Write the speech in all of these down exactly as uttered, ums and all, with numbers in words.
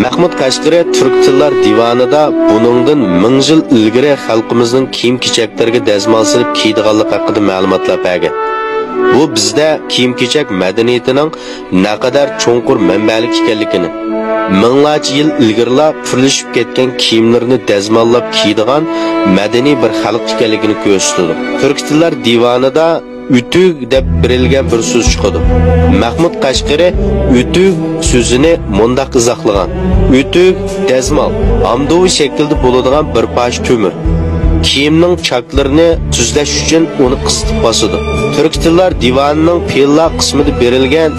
مەھمۇد قەشقىرى تۈرك تىللار دىۋانىدا بۇنىڭدىن مىڭ يىل ئىلگىرى خەلقىمىزنىڭ كىيىم-كېچەكلىرىگە دەزمال سېلىپ كىيىدىغانلىقى ھەققىدە مەلۇماتلار بەرگەن. بۇ بىزدە كىيىم-كېچەك مەدەنىيىتىنىڭ نەقەدەر چوڭقۇر مەنبەلىك ئىكەنلىكىنى، مىڭلارچە يىل ئىلگىرىلا پۈرلىشىپ كەتكەن كىيىملىرىنى دەزماللاپ كىيىدىغان مەدەنىي بىر خەلق ئىكەنلىكىنى كۆرسىتىدۇ. تۈرك تىللار دىۋانىدا ئۆتۈك دەپ بېرىلگەن بىر سۆز چىقىدۇ. مەھمۇد قەشقىرى ئۆتۈك سۆزىنى مۇنداق ئىزاھلىغان: ئۆتۈك، دەزمال، ئامدۇۋى شەكىلدە بولىدىغان بىر پارچە تۆمۈر. كىيىمنىڭ چاكلىرىنى تۈزلەش ئۈچۈن ئۇنى قىستىپ باسىدۇ. تۈرك تىللار دىۋانىنىڭ پېئىللار قىسمىدا بېرىلگەن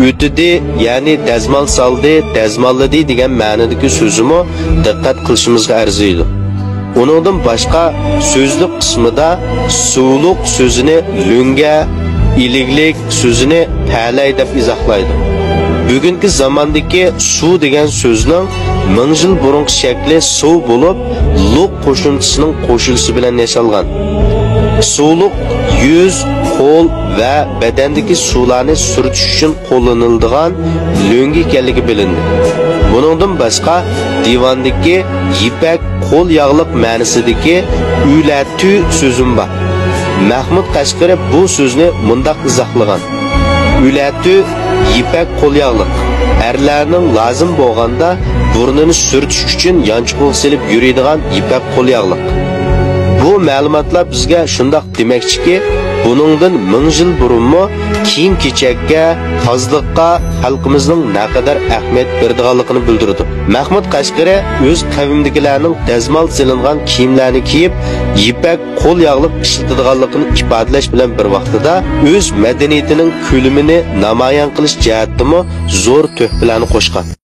ئۆتىدى، يەنى دەزمال سالدى، دەزماللىدى دېگەن مەنىدىكى سۆزىمۇ دىققەت قىلىشىمىزغا ئەرزىيدۇ. ئۇنىڭدىن باشقا، سۆزلۈك قىسمىدا سۇلۇق سۆزىنى لۆڭگە، ئىلىگلىك سۆزىنى پەلەي دەپ ئىزاھلايدۇ. بۈگۈنكى زاماندىكى سۇ دېگەن سۆزنىڭ مىڭ يىل بۇرۇنقى شەكلى سۇ بولۇپ، لۇق قوشۇمچىسىنىڭ قوشۇلۇشى بىلەن ياسالغان. سۇلۇق يۈز، قول ۋە بەدەندىكى سۇلارنى سۈرتۈش ئۈچۈن قوللىنىلىدىغان لۆڭگە ئىكەنلىكى بىلىندى. بۇنىڭدىن باشقا، دىۋاندىكى يىپەك قول ياغلىق مەنىسىدىكى ئۈلەتۈ سۆزىمۇ بار. مەھمۇد قەشقىرى بۇ سۆزنى مۇنداق ئىزاھلىغان: ئۈلەتۈ، يىپەك قول ياغلىق. ئەرلەرنىڭ لازىم بولغاندا بۇرنىنى سۈرتۈش ئۈچۈن يانچۇقىغا سېلىپ يۈرىدىغان يىپەك قول ياغلىق. بۇ مەلۇماتلار بىزگە شۇنداق دېمەكچىكى، بۇنىڭدىن مىڭ يىل بۇرۇنمۇ كىيىم-كېچەككە، تازىلىققا خەلقىمىزنىڭ نەقەدەر ئەھمىيەت بېرىدىغانلىقىنى بىلدۈرىدۇ. مەھمۇد قەشقىرى ئۆز قەۋمىدىكىلەرنىڭ دەزمال سېلىنغان كىيىملەرنى كىيىپ، يىپەك قول ياغلىق ئىشلىتىدىغانلىقىنى ئىپادىلەش بىلەن بىر ۋاقتىدا، ئۆز مەدەنىيىتىنىڭ كۆلىمىنى نامايان قىلىش جەھەتتىمۇ زور تۆھپىلەرنى قوشقان.